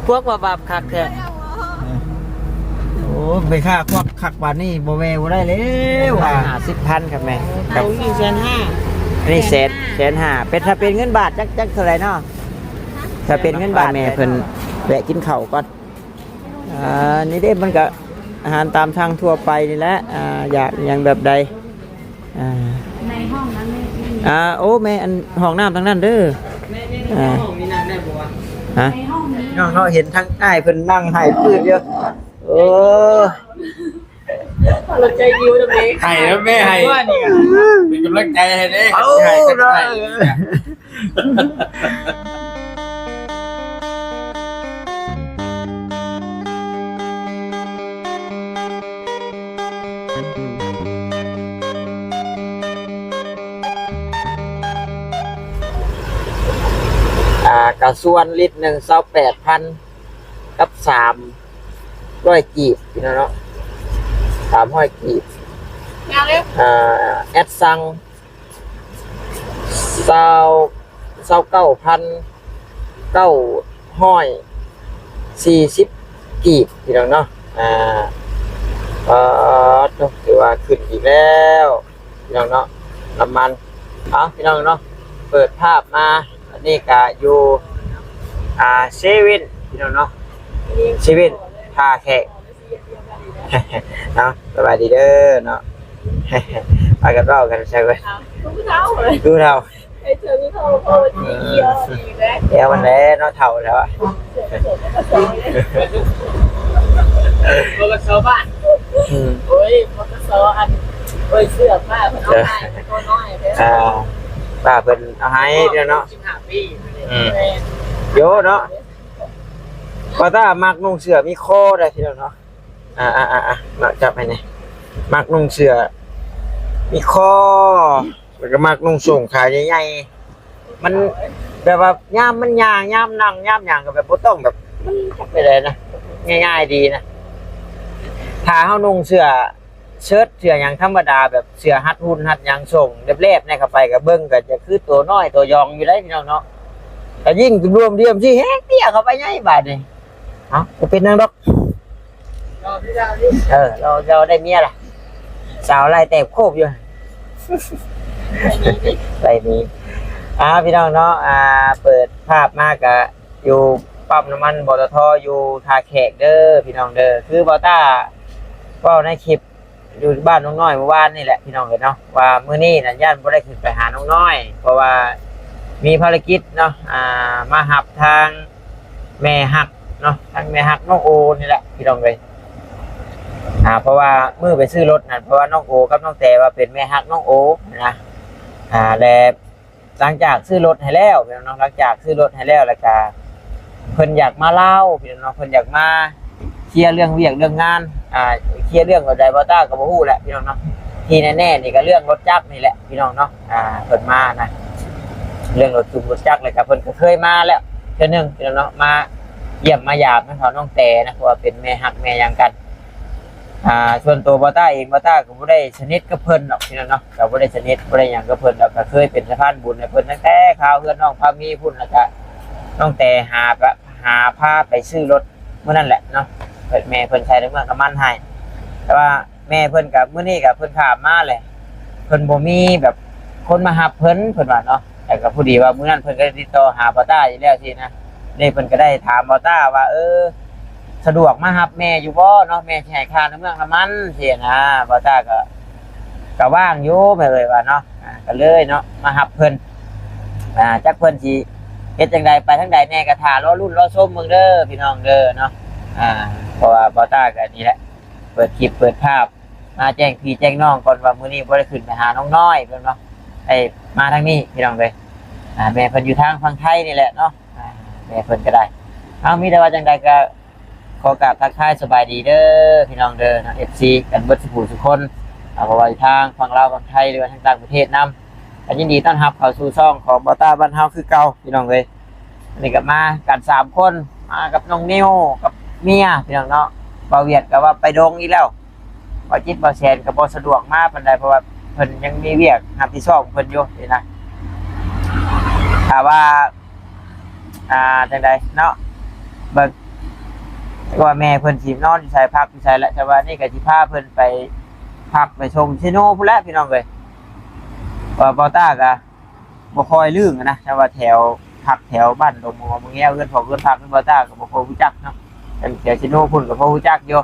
ກວກວ່າບາບຄັກແທ້. ໂອ້ ໄປຄ້າຄວັກຄັກບາດນີ້ ບໍ່ແວ່ບໍ່ໄດ້ແລ້ວວ່າ ຫ້າສິບພັນ ຄັບແມ່. ຄັບ ອັນນີ້ແສນຫ້າ ອັນນີ້ແສນ ແສນຫ້າ. ເປັນ ຖ້າເປັນເງິນບາດ ຈັກ ຈັກເທົ່າໃດເນາະ? ຖ້າເປັນເງິນບາດ ແມ່ເພິ່ນແວະກິນເຂົ້າກ່ອນ. ອ່າ ນີ້ເດ້ ມັນກະອາຫານຕາມທາງທົ່ວໄປນີ້ແຫຼະ. ອ່າ ຢາກຫຍັງແບບໃດ? ອ່າ ໃນຫ້ອງນັ້ນແມ່ ອ່າ ໂອ້ ແມ່ ອັນຫ້ອງນ້ຳທາງນັ້ນເດີ. ແມ່ ແມ່ ອ່າ ໃນຫ້ອງນີ້ນັ່ງໄດ້ບໍ່ວະ? ຮະ? ໃນຫ້ອງນີ້ ນ້ອງເນາະ ເຫັນທັງອ້າຍເພິ່ນນັ່ງໄຫ້ປືດຢູ່. ໂອ້ ເອົາໃຈຢູ່ນຳແມ່ ໄຫ້ນຳແມ່ ໄຫ້ ເປັນກຳລັງໃຈໃຫ້ເດ້. ເອົາ ໃຫ້ ເນາະ ໃຫ້ ອ່າ ກະສ່ວນລິດໜຶ່ງ ຊາວແປດພັນກັບສາມຮ້ອຍກີບ ພີ່ນ້ອງເນາະ ສາມຮ້ອຍກີບ. ອ່າ ແອັດຊັງ ຊາວ ຊາວເກົ້າພັນເກົ້າຮ້ອຍສີ່ສິບກີບ ພີ່ນ້ອງເນາະ. ອ່າ ເອີ ຖືວ່າຂຶ້ນອີກແລ້ວ ພີ່ນ້ອງເນາະ ນ້ຳມັນ. ເອົາ ພີ່ນ້ອງເນາະ ເປີດພາບມາ ອັນນີ້ກະຢູ່ ອ່າ ເຊເວັນ ພີ່ນ້ອງເນາະ ເຊເວັນທ່າແຂກ ເນາະ. ສະບາຍດີເດີເນາະ ພາກັນເວົ້າກັນໃສ່ເວີ້ຍ ເອົ້າ ຜູ້ເຖົ້າເລີຍ ຜູ້ເຖົ້າ ໃຫ້ເຈີຜູ້ເຖົ້າ ເພາະວ່າສີຂຽວດີແຫຼະ ແລ້ວມັນແຫຼະເນາະ ເຖົ້າແລ້ວອະ ປກສ ບ້ານ ອືມ ໂອ້ຍ ປກສ ອັນ ໂອ້ຍ ເສື້ອປ້າເພິ່ນເອົາໃຫ້ ໂຕນ້ອຍເດ້ ອ່າ ປ້າເພິ່ນເອົາໃຫ້ເນາະ ສິບຫ້າປີ ອືມ ໂຢເນາະ ວ່າຕາມັກນຸ່ງເສື້ອມີຄໍໄດ໋ ພີ່ນ້ອງເນາະ. ອ່າໆໆ ເນາະ ຈັບໃຫ້ແດ່ ມັກນຸ່ງເສື້ອມີຄໍ ແລ້ວກໍມັກນຸ່ງໂສ້ງຂາໃຫຍ່ໆ ມັນແບບວ່າຍາມມັນຍ່າງ ຍາມນັ່ງ ຍາມຫຍັງກໍແບບບໍ່ຕ້ອງແບບ ມັນຈັກໄປໄດ້ນະ ງ່າຍໆດີນະ. ຖ້າເຮົານຸ່ງເສື້ອເຊີດ ເສື້ອຫຍັງທຳມະດາ ແບບເສື້ອຮັດຫຸ່ນຮັດຫຍັງ ໂສ້ງແລບໆ ແນ ເຂົ້າໄປ ກໍເບິ່ງກໍຈະຄືໂຕນ້ອຍໂຕຢອງຢູ່ໄດ໋ ພີ່ນ້ອງເນາະ. ກໍຍິ່ງລວມດຽມຊິແຮງເຕ້ຍເຂົ້າໄປໃຫຍ່ບາດນີ້. ເອົ້າ ບໍ່ເປັນຫຍັງດອກ ເອີ ລາວ ລາວໄດ້ເມຍລະ ສາວໄລ່ແຕກໂຄບຢູ່ ໄລ່ໜີ. ອ່າ ພີ່ນ້ອງເນາະ ອ່າ ເປີດພາບມາກະຢູ່ປ້ຳນ້ຳມັນ ປຕທ ຢູ່ທ່າແຂກເດີ ພີ່ນ້ອງເດີ. ຄືບ່າວຕ້າເວົ້າໃນຄລິບ ຢູ່ບ້ານນ້ອງນ້ອຍມື້ວານນີ້ແຫຼະ ພີ່ນ້ອງເອີຍເນາະ ວ່າມື້ນີ້ນະຢ້ານບໍ່ໄດ້ຂຶ້ນໄປຫານ້ອງນ້ອຍ ເພາະວ່າມີພາລະກິດເນາະ ອ່າ ມາຮັບທາງແມ່ຮັກເນາະ ທາງແມ່ຮັກນ້ອງໂອນີ້ແຫຼະ ພີ່ນ້ອງເອີຍ. ອ່າ ເພາະວ່າມື້ໄປຊື້ລົດນັ້ນ ເພາະວ່ານ້ອງໂອກັບນ້ອງແຕວ່າເປັນແມ່ຮັກນ້ອງໂອນະ ອ່າ ແລະ ຫຼັງຈາກຊື້ລົດໃຫ້ແລ້ວ ພີ່ນ້ອງເນາະ ຫຼັງຈາກຊື້ລົດໃຫ້ແລ້ວ ແລ້ວກະເພິ່ນຢາກມາລາວ ພີ່ນ້ອງເນາະ ເພິ່ນຢາກມາເຄຍເລື່ອງວຽກເລື່ອງງານ ອ່າ ເຄຍເລື່ອງແບບໃດ ບ່າວຕ້າກໍບໍ່ຮູ້ແຫຼະ ພີ່ນ້ອງເນາະ. ທີ່ແນ່ໆນີ້ກໍເລື່ອງລົດຈັກນີ້ແຫຼະ ພີ່ນ້ອງເນາະ ອ່າ ເພິ່ນມານະ ເລື່ອງລົດຈຸງລົດຈັກ ແລ້ວກໍເພິ່ນກໍເຄີຍມາແລ້ວເທື່ອໜຶ່ງ ພີ່ນ້ອງເນາະ ມາຢ້ຽມມາຢາມນຳເຖົ້ານ້ອງແຕນະ ເພາະວ່າເປັນແມ່ຮັກແມ່ຫຍັງກັນ. ອ່າ ສ່ວນໂຕບ່າວຕ້າເອງ ບ່າວຕ້າກໍບໍ່ໄດ້ສະໜິດກັບເພິ່ນດອກ ພີ່ນ້ອງເນາະ ກໍບໍ່ໄດ້ສະໜິດ ບໍ່ໄດ້ຫຍັງກັບເພິ່ນດອກ ກໍເຄີຍເປັນສະພານບຸນໃຫ້ເພິ່ນ ຕັ້ງແຕ່ຄາວເຮືອນນ້ອງພາມີພຸ້ນ ແລ້ວກະນ້ອງແຕຫາ ຫາພາໄປຊື້ລົດມື້ນັ້ນແຫຼະເນາະ ແມ່ເພິ່ນໃສ່ໃນເມືອງກຳມັນໃຫ້ ແຕ່ວ່າແມ່ເພິ່ນກະ ມື້ນີ້ກະເພິ່ນຖາມມາແຫຼະ ເພິ່ນບໍ່ມີແບບຄົນມາຮັບເພິ່ນ ເພິ່ນວ່າເນາະ. ແລ້ວກໍພໍດີວ່າມື້ນັ້ນເພິ່ນກໍໄດ້ຕິດຕໍ່ຫາບ່າວຕ້າຢູ່ແລ້ວຊີ້ນະ ນີ້ເພິ່ນກໍໄດ້ຖາມບ່າວຕ້າວ່າ ເອີ ສະດວກມາຮັບແມ່ຢູ່ບໍ່ເນາະ ແມ່ຊິໃຫ້ຄ່ານ້ຳເມືອງນ້ຳມັນຊີ້ນະ. ບ່າວຕ້າກໍ ກໍວ່າງຢູ່ແມ່ເອີຍວ່າເນາະ ອ່າ ກໍເລີຍເນາະ ມາຮັບເພິ່ນ ອ່າ ຈັກເພິ່ນຊິເຮັດຈັ່ງໃດ ໄປທາງໃດແດ່ ກໍຖ້າລໍລຸ້ນລໍຊົມເບິ່ງເດີ ພີ່ນ້ອງເດີເນາະ. ອ່າ ເພາະວ່າບ່າວຕ້າກໍນີ້ແຫຼະ ເປີດຄລິບເປີດພາບ ມາແຈ້ງພີ່ແຈ້ງນ້ອງກ່ອນວ່າມື້ນີ້ບໍ່ໄດ້ຂຶ້ນໄປຫານ້ອງນ້ອຍເພິ່ນເນາະ ໄດ້ມາທາງນີ້ພີ່ນ້ອງເອີຍ. ອ່າ ແມ່ເພິ່ນຢູ່ທາງຝັ່ງໄທນີ້ແຫຼະເນາະ ອ່າ ແມ່ເພິ່ນກໍໄດ້. ເອົາ ມີແຕ່ວ່າຈັ່ງໃດກໍຂໍກາບທັກທາຍສະບາຍດີເດີພີ່ນ້ອງເດີເນາະ ເອັຟຊີ ກັນເບິດສູ່ຜູ້ສູ່ຄົນ ເອົາ ບໍ່ວ່າຢູ່ທາງຝັ່ງລາວ ຝັ່ງໄທ ຫຼືວ່າທາງຕ່າງປະເທດນຳ ກໍຍິນດີຕ້ອນຮັບເຂົ້າສູ່ຊ່ອງຂອງບ່າວຕ້າບ້ານເຮົາຄືເກົ່າ ພີ່ນ້ອງເອີຍ. ອັນນີ້ກໍມາກັນສາມຄົນ ມາກັບນ້ອງນິວກັບເມຍ ພີ່ນ້ອງເນາະ. ບ່າວຫວຽດກໍວ່າໄປດົງອີກແລ້ວ ບ່າວຈິດ ບ່າວແສນກໍບໍ່ສະດວກມາປານໃດ ເພາະວ່າເພິ່ນຍັງມີວຽກຮັບຜິດຊອບຂອງເພິ່ນຢູ່ນີ້ນະ. ຖ້າວ່າ ອ່າ ຈັ່ງໃດເນາະ ເບິ່ງ ວ່າແມ່ເພິ່ນຊິນອນຢູ່ໃສ ພັກຢູ່ໃສແຫຼະ ແຕ່ວ່ານີ້ກໍຊິພາເພິ່ນໄປພັກໄປຊົມເຊໂນພຸ້ນແຫຼະ ພີ່ນ້ອງເອີຍ. ວ່າບໍ່ຕ້າກໍ ບໍ່ຄ່ອຍລຶ້ງນະ ແຕ່ວ່າແຖວພັກແຖວບ້ານດົງມະມ່ວງແງວ ເຮືອນພໍ່ເຮືອນພັກ ເຮືອນບໍ່ຕ້າກໍບໍ່ຄ່ອຍຮູ້ຈັກເນາະ. ແຕ່ແຖວເຊໂນພຸ້ນກໍພໍຮູ້ຈັກຢູ່.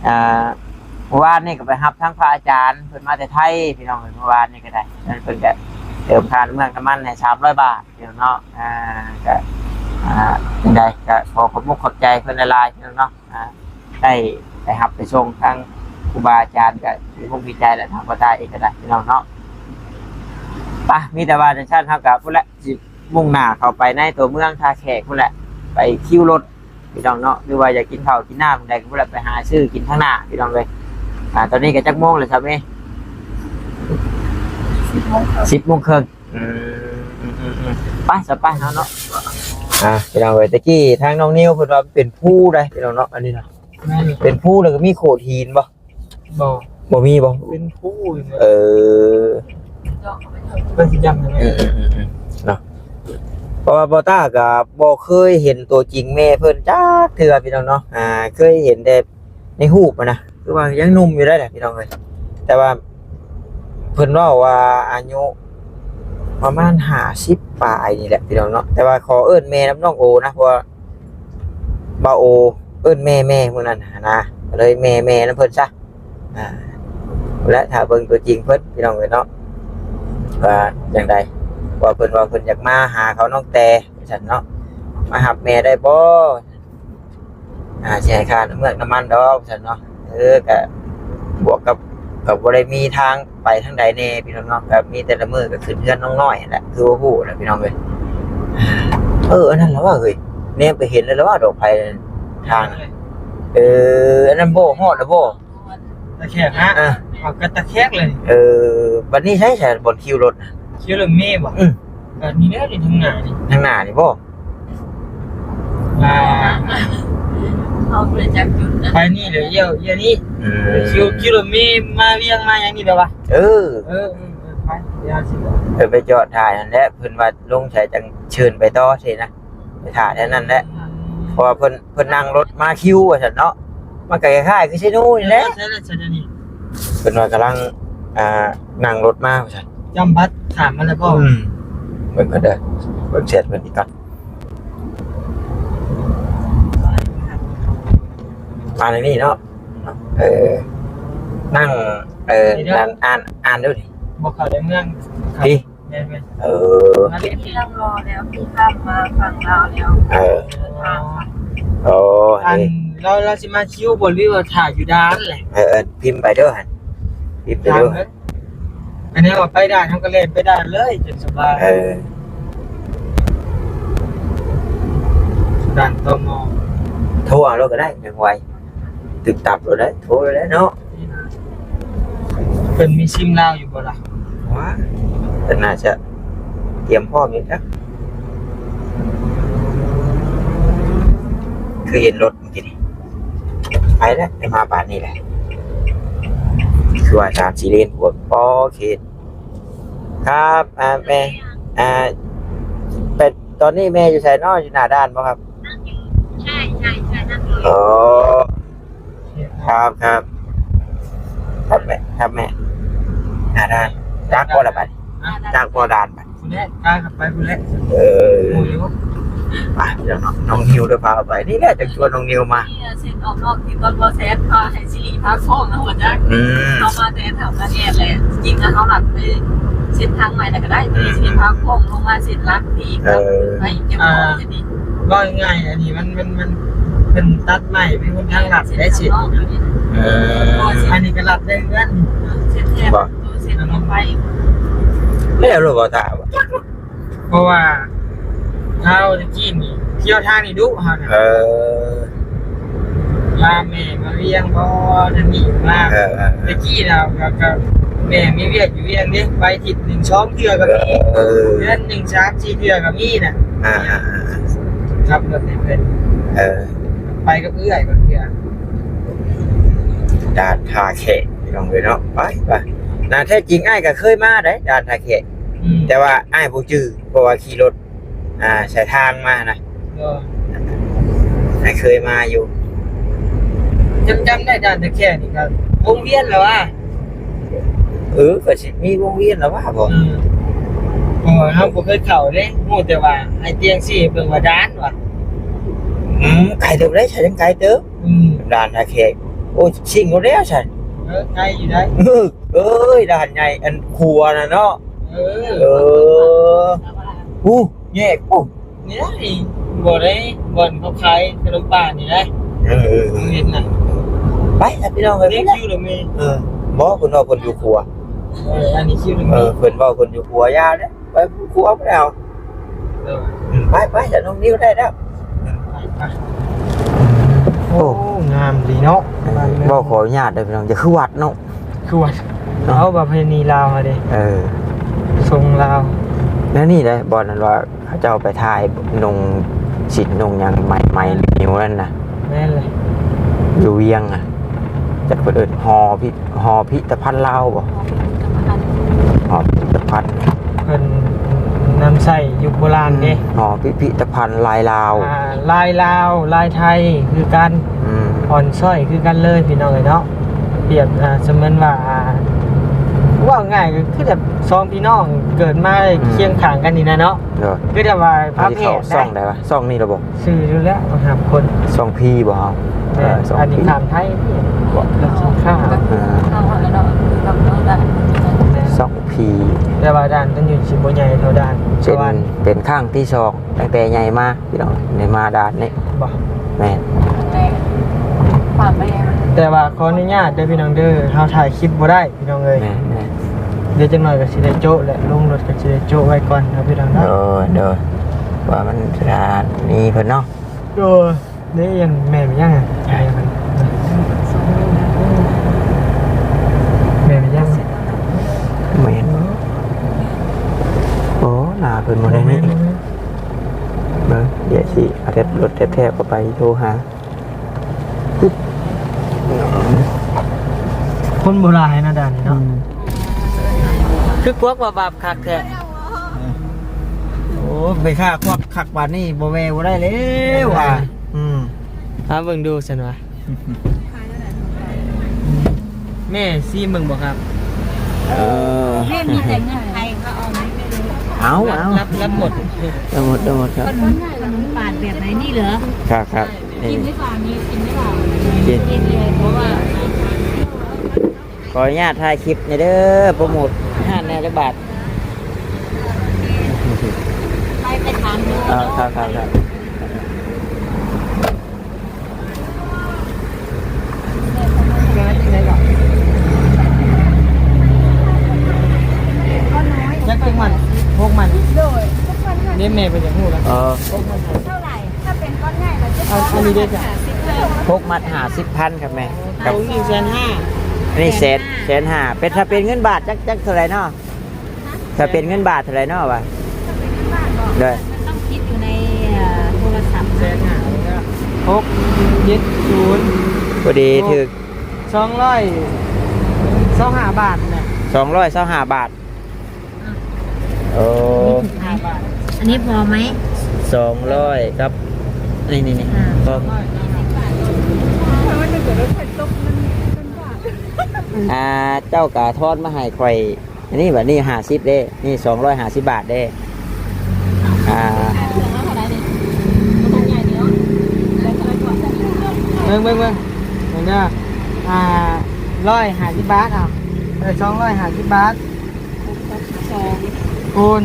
ອ່າ ມື້ວານນີ້ກໍໄປຮັບທາງພະອາຈານເພິ່ນມາແຕ່ໄທ ພີ່ນ້ອງເອີຍ. ມື້ວານນີ້ກໍໄດ້ ເພິ່ນກໍເຕີມຄ່ານ້ຳເມືອງນ້ຳມັນໃຫ້ສາມຮ້ອຍບາດ ພີ່ນ້ອງເນາະ. ອ່າ ກໍ ອ່າ ຈັ່ງໃດກໍຂໍຂອບມຸກຂອບໃຈເພິ່ນຫຼາຍໆ ພີ່ນ້ອງເນາະ. ອ່າ ໄດ້ໄປຮັບໄປສົ່ງທາງຄູບາອາຈານ ກໍດີມຸກດີໃຈແຫຼະ ທາງພໍ່ຕາເອງກໍໄດ້ ພີ່ນ້ອງເນາະ. ປະ ມີແຕ່ວ່າຈັ່ງຊັ້ນ ເຮົາກໍພຸ້ນແຫຼະ ຊິມຸ່ງໜ້າເຂົ້າໄປໃນຕົວເມືອງທ່າແຂກພຸ້ນແຫຼະ ໄປຄິວລົດ ພີ່ນ້ອງເນາະ. ຫຼືວ່າຢາກກິນເຂົ້າກິນນ້ຳໃດກໍພຸ້ນແຫຼະ ໄປຫາຊື້ກິນທາງໜ້າ ພີ່ນ້ອງເອີຍ. ອ່າ ຕອນນີ້ກໍຈັກໂມງແລ້ວຊະເມ? ສິບໂມງເຄິ່ງ ສິບໂມງເຄິ່ງ. ອືມ ອືມ ອືມ ອືມ ໄປຊະ ໄປເຮົາເນາະ. ອ່າ ພີ່ນ້ອງເອີຍ ຕະກີ້ທາງນ້ອງນິວເພິ່ນວ່າເປັນພູໃດ໋ ພີ່ນ້ອງເນາະ. ອັນນີ້ນະ ແມ່ນ ເປັນພູ ແລ້ວກໍມີໂຂດຫີນບໍ່? ບໍ່ ບໍ່ມີບໍ່? ເປັນພູ. ເອີ ເພິ່ນຊິຈຳໃຫ້ ອືມ ອືມ ອືມ ອືມ ເນາະ. ເພາະວ່າບໍ່ຕ້າກໍບໍ່ເຄີຍເຫັນຕົວຈິງແມ່ເພິ່ນຈັກເທື່ອ ພີ່ນ້ອງເນາະ. ອ່າ ເຄີຍເຫັນແຕ່ໃນຮູບຫັ້ນນະ ຄືວ່າຍັງໜຸ່ມຢູ່ໄດ໋ແຫຼະ ພີ່ນ້ອງເອີຍ. ແຕ່ວ່າເພິ່ນເວົ້າວ່າອາຍຸປະມານຫ້າສິບປາຍນີ້ແຫຼະ ພີ່ນ້ອງເນາະ. ແຕ່ວ່າຂໍເອີ້ນແມ່ນຳນ້ອງໂອນະ ເພາະວ່າບ່າວໂອເອີ້ນແມ່ໆ ມື້ນັ້ນຫັ້ນນະ ກໍເລີຍແມ່ໆ ນຳເພິ່ນຊະ. ອ່າ ແລະ ຖ້າເບິ່ງຕົວຈິງເພິ່ນ ພີ່ນ້ອງເອີຍເນາະ ວ່າຈັ່ງໃດ. ວ່າເພິ່ນວ່າເພິ່ນຢາກມາຫາເຂົານ້ອງແຕ ວ່າຊັ້ນເນາະ ມາຮັບແມ່ໄດ້ບໍ່? ອ່າ ຊິໃຫ້ຄ່ານ້ຳເມືອກນ້ຳມັນດອກ ວ່າຊັ້ນເນາະ. ເອີ ກະບວກກັບ ກໍບໍ່ໄດ້ມີທາງໄປທາງໃດແນ່ ພີ່ນ້ອງເນາະ. ກໍມີແຕ່ລະມື້ກໍຂຶ້ນເຮືອນນ້ອງນ້ອຍຫັ້ນແຫຼະ ຄືວ່າຮູ້ແຫຼະ ພີ່ນ້ອງເອີຍ. ເອີ ອັນນັ້ນລະວ່າເຮີ້ຍ ແນມໄປເຫັນແລ້ວລະວ່າ ດອກໄຜ່ທາງ. ເອີ ອັນນັ້ນບໍ່ຮອດລະບໍ່? ຕາແຂກນະ ອ່າ ເອົາກະຕາແຂກເລີຍ. ເອີ ບັດນີ້ໃສ ໃສບ່ອນຄິວລົດນະ? ຄິວລົດເມບໍ່? ອືມ ກະນີ້ແຫຼະ ນີ້ທາງໜ້ານີ້ ທາງໜ້ານີ້ບໍ່? ອ່າ ເຮົາບໍ່ໄດ້ຈັກຈຸດນະ ໄປນີ້ແລ້ວ ລ້ຽວ ລ້ຽວນີ້. ອືມ ຄິວ ຄິວລົດເມມາວຽງມາຫຍັງນີ້ແຫຼະວະ. ເອີ ເອີ ເອີ ເອີ ໄປ ຢ່າຊິ ເອີ ໄປຈອດຖ້າຫັ້ນແຫຼະ ເພິ່ນວ່າລົງໃສຈັ່ງເຊີນໄປຕໍ່ຊີ້ນະ. ໄປຖ້າແຖວນັ້ນແຫຼະ ເພາະວ່າເພິ່ນ ເພິ່ນນັ່ງລົດມາຄິວວ່າຊັ້ນເນາະ. ມັນກໍຄ້າຍໆຄືເຊໂນນີ້ແຫຼະ. ໃຊ່ແລ້ວ ໃຊ່ແລ້ວນີ້ ເພິ່ນວ່າກຳລັງ ອ່າ ນັ່ງລົດມາວ່າຊັ້ນ. ຈຳບັດຖາມມາແລ້ວບໍ່? ອືມ ເບິ່ງກ່ອນເດີ ເບິ່ງແຊັດເພິ່ນອີກກ່ອນ. ມາໃນນີ້ເນາະ ເອີ ນັ່ງ ເອີ ນີ້ເດີ ອ່ານ ອ່ານ ອ່ານດູນີ້ ບໍ່ເຂົ້າໃນເມືອງ ທີ່ ແມ່ນໆ ເອີ ເມືອງລໍແລ້ວ ມີຂ້າມມາຝັ່ງລາວແລ້ວ ເອີ ເດີນທາງ ໂອ້ ອັນ ອັນນີ້ ລາວ ລາວຊິມາຄິວບໍ່ ຫຼືວ່າຖ້າຢູ່ດ່ານແຫຼະ? ເອີ ເອີ ພິມໄປເດີຫັ້ນ ພິມໄປເດີ ອັນນີ້ວ່າໄປດ່ານ ເຮົາກໍແລ່ນໄປດ່ານເລີຍ ຈົນສະບາຍ ເອີ ດ່ານ ຕມ ໂທເອົາໂລດກໍໄດ້ ຍັງໄວ ຕຶບຕັບໂລດໄດ້ ໂທໂລດໄດ້ເນາະ. ເພິ່ນມີຊິມລາວຢູ່ບໍ່ລະ? ວ່າ ເພິ່ນໜ້າຈະຕຽມພ້ອມຢູ່ຈັກ ຄືເຫັນລົດມື້ກີ້ນີ້ ໄປແລ້ວ ໄປມາປານນີ້ແຫຼະ ຄືວ່າສາມສີ່ເລນ ໂອເຄ ຄັບ ອ່າ ແມ່ ອ່າ ແມ່ ຕອນນີ້ແມ່ຢູ່ໃສເນາະ? ຢູ່ໜ້າດ່ານບໍ່ຄັບ? ໃຊ່ ໃຊ່ ໃຊ່ ນັ້ນເລີຍ ອໍ ຄັບ ຄັບ ຄັບແມ່ ຄັບແມ່ ໜ້າດ່ານ ຈັກບໍ່ລະບັດ ຈັກບໍ່ດ່ານບັດ ພຸ້ນແຫຼະ ພາກັນໄປພຸ້ນແຫຼະ ເອີ ຮູ້ຢູ່ ໄປ ເດີເນາະ ນ້ອງນິວໄດ້ພາໄປ ນີ້ແຫຼະ ຈັ່ງຊວນນ້ອງນິວມາ ເສັ້ນອອກນອກທີ່ຕອນບໍ່ແຊນພາໃຫ້ຊິລິພາຂອງນະ ຫົວຈັກ ອືມ ເຮົາມາແຕ່ ທາງແອດແຫຼະ ຈິງນະ ເຮົາລັດໄປເສັ້ນທາງໃໝ່ນະກໍໄດ້ ອືມ ຊິພາຂອງລົງມາເສັ້ນຫຼັກນີ້ ເອີ ໄປເກັບຂອງຢູ່ນີ້ ເວົ້າງ່າຍໆ ອັນນີ້ມັນ ມັນ ມັນ ເພິ່ນຕັດໃໝ່ເປັນຫົນທາງລັດໄດ້ເສັ້ນນີ້ນະ ເອີ ອັນນີ້ກໍລັດໄດ້ເຮືອນ ເສັ້ນແທບ ບໍ່ ເສັ້ນລົງໄປ ແລ້ວບໍ່ຖ້າ ເພາະວ່າເຮົາຕະກີ້ນີ້ທ່ຽວທາງນີ້ດຸເຮົານະ ເອີ ພາແມ່ມາວຽງບໍ່ ທາງນີ້ມາ ເອີ ເອີ ຕະກີ້ນະ ກໍ ກໍແມ່ມີວຽກຢູ່ວຽງເດ້ ໄປທິດໜຶ່ງສອງເທື່ອກໍມີ ເອີ ເດືອນໜຶ່ງສາມສີ່ເທື່ອກໍມີນະ ອ່າໆໆ ຂັບລົດໃຫ້ເພິ່ນ ເອີ ໄປກັບເອື້ອຍບາງເທື່ອ ດ່ານທ່າແຂກ ພີ່ນ້ອງເອີຍເນາະ ໄປ ໄປ ໜ້າແທ້ຈິງອ້າຍກໍເຄີຍມາໄດ໋ ດ່ານທ່າແຂກ ອືມ ແຕ່ວ່າອ້າຍບໍ່ຈື່ ເພາະວ່າຂີ່ລົດ ອ່າ ສາຍທາງມານະ ໂດຍ ໄດ້ເຄີຍມາຢູ່. ຈຳ ຈຳໄດ້ ດ່ານຕະແຄງນີ້ກໍວົງວຽນແລ້ວຫວາ? ເອີ ກໍຊິມີວົງວຽນແລ້ວຫວາບໍ່? ອືມ ເພາະວ່າເຮົາບໍ່ເຄີຍເຂົ້າເດ້ ຮູ້ແຕ່ວ່າອ້າຍຕຽງຊີ້ໃຫ້ເບິ່ງວ່າດ່ານຫວາ. ອືມ ໄກເຕີບເດ້ ໃສຍັງໄກເຕີບ. ອືມ ດ່ານທ່າແຂກ. ໂອ້ ຊິງໂລດແລ້ວຊັ້ນ. ເອີ ໄກຢູ່ໄດ໋. ເອີ ເອີຍ ດ່ານໃຫຍ່ ອັນຂົວນະເນາະ. ເອີ ເອີ ໂອ້ ແຍກ ໂອ້ ນີ້ນະ ນີ້ ບໍ່ໄດ້ ບ່ອນເຂົາຂາຍຂະໜົມປານີ້ນະ. ເອີ ເອີ ເຫັນນະ. ໄປລະພີ່ນ້ອງເອີຍ ນີ້ຄິວລະແມ່. ເອີ ບໍ່ ເພິ່ນເວົ້າເພິ່ນຢູ່ຂົວ. ເອີ ອັນນີ້ຄິວລະແມ່. ເອີ ເພິ່ນເວົ້າເພິ່ນຢູ່ຂົວ ຢ່າເດ້. ໄປຜູ້ຄວບແລ້ວ. ເອີ ໄປ ໄປ ສະໜຸກນິວໄດ້ແລ້ວ. ໄປ ໄປ. ໂອ້ ໂອ້ ງາມດີເນາະ. ເອີ ເວົ້າຂໍອະນຸຍາດເດີພີ່ນ້ອງ ຈະຄືວັດເນາະ. ຄືວັດ ເນາະ ເອົາປະເພນີລາວເຮົາເດ້. ເອີ ຊົງລາວ ແນວນີ້ເດ້ ບ່ອນນັ້ນວ່າເຂົາເຈົ້າໄປຖ່າຍນຸ່ງສິ້ນນຸ່ງຫຍັງ ໄໝ ໄໝນິວນັ້ນນະ. ແມ່ນເລີຍ ຢູ່ວຽງນະ ຈັກເພິ່ນເອີ້ນຫໍພິ ຫໍພິທະພັນລາວບໍ? ຫໍພິທະພັນ ຫໍພິທະພັນ ເພິ່ນນຳໃຊ້ຍຸກໂບລານເດ້. ຫໍພິ ພິທະພັນລາຍລາວ ອ່າ ລາຍລາວ ລາຍໄທຄືກັນ. ອືມ ອ່ອນຊ້ອຍຄືກັນເລີຍພີ່ນ້ອງເອີຍເນາະ. ປຽບ ອ່າ ສະເໝືອນວ່າ ອ່າ ເວົ້າງ່າຍກໍຄືແບບສອງພີ່ນ້ອງເກີດມາ ອືມ ຄຽງຂ້າງກັນນີ້ນະເນາະ. ໂດຍ ຄືແບບວ່າພາແພດ ຊ່ອງໃດວະ? ຊ່ອງນີ້ລະບໍ? ຊື່ຢູ່ແລ້ວ ມາຫາຄົນ ຊ່ອງພີບໍ່ເຮົາ? ແມ່ນ ເອີ ຊ່ອງ ອັນນີ້ຂ້າມໄທນີ້ ບໍ່ ລາວກິນຂ້າວ ເອີ ຊ່ອງພີ. ແຕ່ວ່າດ່ານຕົວນີ້ຊິບໍ່ໃຫຍ່ເທົ່າດ່ານສະຫວັນ. ເປັນຄັ້ງທີສອງຕັ້ງແຕ່ໃຫຍ່ມາພີ່ນ້ອງ ໄດ້ມາດ່ານນີ້. ບໍ່ ແມ່ນ ແຕ່ວ່າຂໍອະນຸຍາດເດີພີ່ນ້ອງເດີ ເຮົາຖ່າຍຄລິບບໍ່ໄດ້. ພີ່ນ້ອງເອີຍ ແມ່ນໆ ດຽວຈັກໜ້ອຍກໍຊິໄດ້ໂຈະແຫຼະ ລົງລົດກໍຊິໄດ້ໂຈະໄວ້ກ່ອນເນາະພີ່ນ້ອງເນາະ. ໂດຍ ໂດຍ ວ່າມັນສະຖານີເພິ່ນເນາະ. ໂດຍ ນີ້ຍັງແມ່ນຫຍັງ ແມ່ນຫຍັງ ແມ່ນ ໂອ້ ໜ້າເພິ່ນບໍ່ໄດ້ນີ້. ແມ່ນໆ ເບິ່ງ ດຽວຊິເອົາແທັບລົດແທັບໆເຂົ້າໄປໂທຫາ. ຄົນບໍ່ຫຼາຍນະດ່ານນີ້ເນາະ. ອືມ ຄືກວກວ່າບາບຄັກແທ້. ໂອ້ ໄປຂ້າກວກຄັກປານນີ້ ບໍ່ແວ່ບໍ່ໄດ້ແລ້ວວ່າ. ອືມ ເອົາເບິ່ງດູຊັ້ນວ່າ ແມ່ຊີມເບິ່ງບໍ່ຄັບ? ເອີ ແມ່ມີແຕ່ເງິນໄທ ເຂົາເອົາໄໝ? ເອົາ ເອົາ ຮັບ ຮັບໝົດ ຮັບໝົດ ຮັບໝົດຄັບ. ຂະໜົມປາດແບບໃດນີ້ເຫຼືອ? ຄັບ ຄັບ. ກິນດີກວ່າ ມີກິນດີກວ່າ ກິນ ກິນເລີຍ ເພາະວ່າ ຂໍອະນຸຍາດຖ່າຍຄລິບແດ່ເດີ ໂປຣໂມດຮ້ານແດ່ຈັກບາດ. ໄປ ໄປຖາມດູ. ເອີ ຄັບ ຄັບ ຄັບ. ຈັກ ຈັກມັດ? ຫົກມັດ. ໂດຍ ຫົກພັນຫ້າ. ນີ້ແມ່ເພິ່ນຢາກຮູ້ລະ. ເອີ ຫົກພັນຫ້າ. ເທົ່າໃດ? ຖ້າເປັນກ້ອນໃຫຍ່ລະ ເຈັດ ອັນນີ້ເດ້ ຫົກມັດຫ້າສິບພັນຄັບແມ່. ຕົງນີ້ແສນຫ້າ. ອັນນີ້ແສນ ແສນຫ້າ. ເປັນ ຖ້າເປັນເງິນບາດ ຈັກ ຈັກເທົ່າໃດເນາະ? ຖ້າເປັນເງິນບາດເທົ່າໃດເນາະວະ? ຖ້າເປັນເງິນບາດບໍ? ໂດຍ ມັນຕ້ອງຄິດຢູ່ໃນ ເອີ ໂທລະສັບ. ແສນຫ້າ ຫົກເຈັດສູນ ພໍດີຖືກ ສອງຮ້ອຍຊາວຫ້າບາດນະ. ສອງຮ້ອຍຊາວຫ້າບາດ. ໂອ້ ອັນນີ້ພໍໄໝ? ສອງຮ້ອຍກັບ ນີ້ໆໆ ອ່າ ພໍ. ອ່າ ເຈົ້າກະທອນມາໃຫ້ຂ້ອຍ ອັນນີ້ ບາດນີ້ຫ້າສິບເດ້ ນີ້ສອງຮ້ອຍຫ້າສິບບາດເດ້. ອ່າ ເບິ່ງ ເບິ່ງ ເບິ່ງ ເບິ່ງເດີ ອ່າ ຮ້ອຍຫ້າສິບບາດ ເອົາ ເອີ ສອງຮ້ອຍຫ້າສິບບາດ ສອງ ຄູນ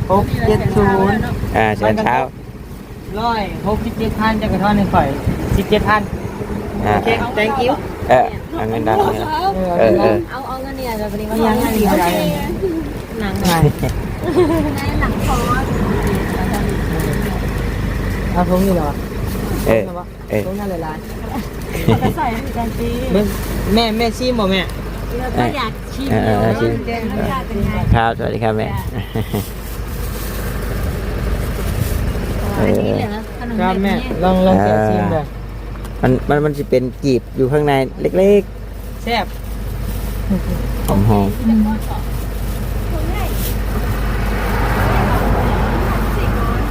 ຫົກເຈັດສູນ ອ່າ ແສນຊາວ ຮ້ອຍຫົກສິບເຈັດພັນ ເຈົ້າກໍທອນໃຫ້ຂ້ອຍສິບເຈັດພັນ. ອ່າ ໂອເຄ thank you. ເອີ ເອົາເງິນດາວ ເອີ ເອີ ເອີ ເອົາ ເອົາເງິນນີ້ລະ ບາດນີ້ວ່າ ຍັງ ເອົາເງິນນີ້ ໂອເຄ ໜັງ ໜັງ ໜັງຄໍ ເອົາຖົງນີ້ລະ ເອີ ເອີ ຕົງນັ້ນຫຼາຍໆ ເອົາໄປໃສ່ກັນຕິ. ເບິ່ງ ແມ່ ແມ່ຊີມບໍ່ແມ່? ເອີ ກໍຢາກຊີມຢູ່ ເອີ ເອີ ຊີມ ເປັນໄງ? ຄັບ ສະຫວັດດີຄັບແມ່. ເອີ ອັນນີ້ເຫຼືອຂະໜົມ ຄັບແມ່ ແມ່ ລອງ ລອງແກະຊີມເບິ່ງ. ມັນ ມັນ ມັນຊິເປັນກີບຢູ່ຂ້າງໃນເລັກໆ. ແຊບ ຫອມໆ ອືມ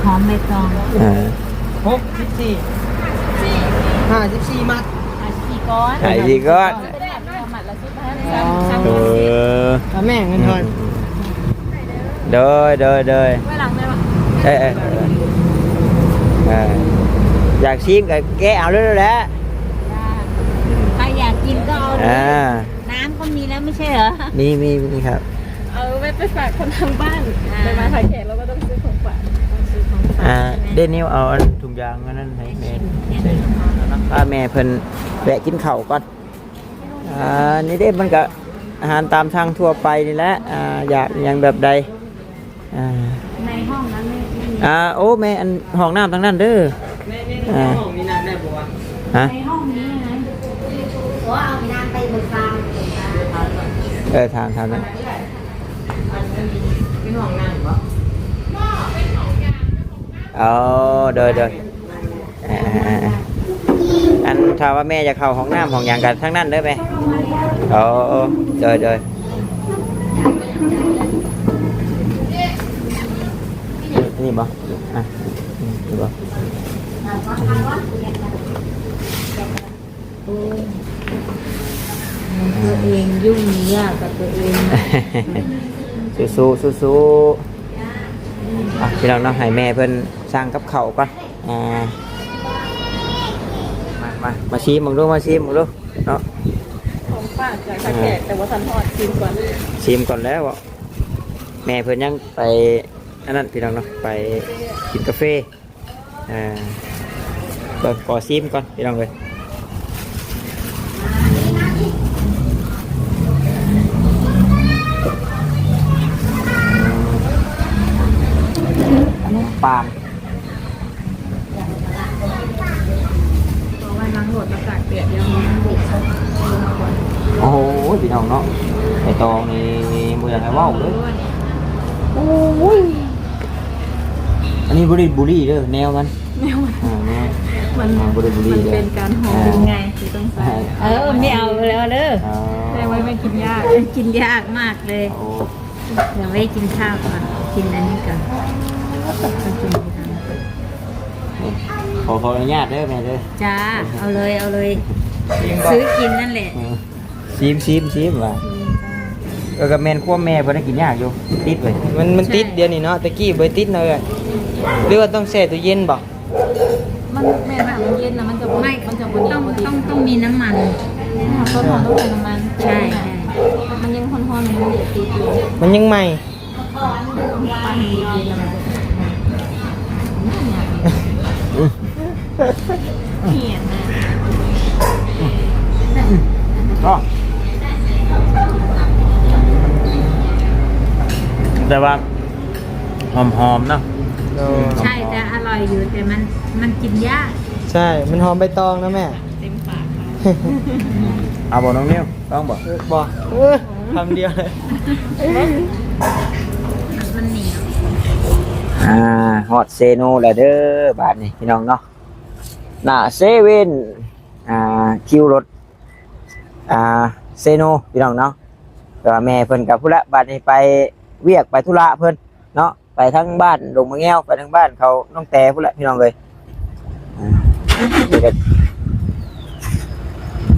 ຫອມໃບຕອງ. ເອີ ຫົກສິບສີ່ ເ ຫ້າສິບສີ່ມັດ ຫ້າສິບສີ່ກ້ອນ ຫ້າສິບສີ່ກ້ອນ ເປັນແບບເຮົາມັດລະສິບພັນ ອໍ ສາມ ສາມ ເອີ ກໍແມ່ນເງິນທອນ ອືມ ໂດຍ ໂດຍ ໂດຍ ໄວ້ຫຼັງໄດ້ປະ? ເອີ ເອີ ເອີ ຢາກຊີມກໍແກະເອົາເລີຍແຫຼະ ໃຜຢາກກິນກໍເອົາເລີຍ ອ່າ ນ້ຳກໍມີແລ້ວ ບໍ່ໃຊ່ເຫຼືອ? ມີ ມີ ມີຄັບ ເອົາໄວ້ໄປຝາກຄົນທາງບ້ານ ອ່າ ໄປມາຖ້າແຂກ ເຮົາກໍຕ້ອງຊື້ຂອງຝາກ ຕ້ອງຊື້ຂອງຝາກ ອ່າ ໃຊ່ໄໝ? ເດນິວ ເອົາອັນ ທຸງຢາງອັນນັ້ນໃຫ້ແມ່ ພາແມ່ເພິ່ນແວະກິນເຂົ້າກ່ອນ ອ່າ ນີ້ເດ້ ມັນກະອາຫານຕາມສັ່ງທົ່ວໄປນີ້ແຫຼະ ອ່າ ຢາກຫຍັງແບບໃດ ອ່າ ໃນຫ້ອງນັ້ນແມ່ ອ່າ ໂອ້ ແມ່ ອັນຫ້ອງນ້ຳທາງນັ້ນເດີ ແມ່ ແມ່ ອ່າ ໃນຫ້ອງນີ້ນ້ຳໄດ້ບໍ່ວະ? ຮະ? ໃນຫ້ອງນີ້ນະ ບໍ່ເອົານ້ຳໄປເບິ່ງຟາມ ເອີ ຖາມ ຖາມນະ ເປັນຫ້ອງນ້ຳບໍ່? ອໍ ໂດຍ ໂດຍ ອ່າ ອັນຖ້າວ່າແມ່ຢາກເຂົ້າຫ້ອງນ້ຳຫ້ອງຫຍັງກໍທາງນັ້ນເດີແມ່ ອໍ ໂດຍ ໂດຍ ນີ້ ນີ້ບໍ່? ອ່ະ ນີ້ບໍ່? ໂອ້ຍ ຕົວເອງຫຍຸ້ງຍາກກັບຕົວເອງ ສູ້ໆ ສູ້ໆ ອ່ະ ພີ່ນ້ອງເນາະ ໃຫ້ແມ່ເພິ່ນສັ່ງກັບເຂົ້າກ່ອນ ອ່າ ມາ ມາ ມາຊີມເບິ່ງດູ ມາຊີມເບິ່ງດູເນາະ ຂອງຝາກຈາກທ່າແຂກ ອ່າ ແຕ່ບໍ່ທັນຮອດ ຊີມກ່ອນ ຊີມກ່ອນແລ້ວ ແມ່ເພິ່ນຍັງໄປ ອັນນັ້ນ ພີ່ນ້ອງເນາະ ໄປກິນກາເຟ ອ່າ ເບິ່ງ ຂໍຊີມກ່ອນ ພີ່ນ້ອງເອີຍ ຂະໜົມປາງ ເອົາໄວ້ລ້າງລົດ ແລ້ວຕາກແດດ ດຽວມັນບຸກ ໂອ້ໂຫ ພີ່ນ້ອງເນາະ ໃບຕອງນີ້ບໍ່ຢາກໃຫ້ເວົ້າເລີຍ ໂອ້ຍ ອັນນີ້ບໍ່ໄດ້ບູລີເດີ ແນວມັນ ແນວມັນ ອ່າ ແນວມັນ ອ່າ ບໍ່ໄດ້ບູລີເດີ ມັນເປັນການຫອມ ອ່າ ງ່າຍທີ່ຕ້ອງໃສ່ ເອີ ແມ່ເອົາແລ້ວເດີ ອ່າ ແມ່ໄວ້ ແມ່ກິນຍາກ ກິນຍາກມາກເລີຍ ໂອ້ ດຽວໄວ້ກິນຂ້າວກ່ອນ ກິນອັນນີ້ກ່ອນ ຄ່ອຍກິນທີຫຼັງ ນີ້ ຂໍ ຂໍອະນຸຍາດເດີແມ່ເດີ ຈ້າ ເອົາເລີຍ ເອົາເລີຍ ຊື້ກິນນັ້ນແຫຼະ ເອີ ຊີມ ຊີມ ຊີມວ່າ ຊີມ ເອີ ກໍແມ່ນຄວາມແມ່ເພິ່ນໄດ້ກິນຍາກຢູ່ ຕິດເວີຍ ມັນ ມັນຕິດ ໃຊ່ ດຽວນີ້ເນາະ ແຕ່ກີ້ບໍ່ຕິດເນາະເອື້ອຍ ຫຼືວ່າຕ້ອງແຊ່ຕູ້ເຢັນບໍ່? ມັນ ແມ່ນວ່າມັນເຢັນນະ ມັນຈະບໍ່ ມັນຈະບໍ່ ຕ້ອງ ຕ້ອງ ຕ້ອງມີນ້ຳມັນ ຕົ້ນຫອມຕ້ອງໃສ່ນ້ຳມັນ ໃຊ່ ໃຊ່ ມັນຍັງຮ້ອນໆ ມັນຍັງຕິດຢູ່ ມັນຍັງໃໝ່ ແຕ່ວ່າຫອມໆ ເນາະ ໂດຍ ໃຊ່ ແຕ່ອະລ່ອຍຢູ່ ແຕ່ມັນ ມັນກິນຍາກ ໃຊ່ ມັນຫອມໃບຕອງນະແມ່ ເຕັມປາກ ເອົາບໍ່ນ້ອງນິວ? ຕ້ອງບໍ່? ເອີ ບໍ່ ເອີ ຄຳດຽວເລີຍ ມັນໜຽວ ອ່າ ຮອດເຊໂນແລ້ວເດີ ບາດນີ້ພີ່ນ້ອງເນາະ ໜ້າເຊເວັນ ອ່າ ຄິວລົດ ອ່າ ເຊໂນ ພີ່ນ້ອງເນາະ ແຕ່ວ່າແມ່ເພິ່ນກໍພຸ້ນລະ ບາດນີ້ໄປວຽກໄປທຸລະເພິ່ນເນາະ ໄປທາງບ້ານດົງມະແງວ ໄປທາງບ້ານເຂົານ້ອງແຕພຸ້ນແຫຼະພີ່ນ້ອງເອີຍ ອ່າ ນີ້ກໍ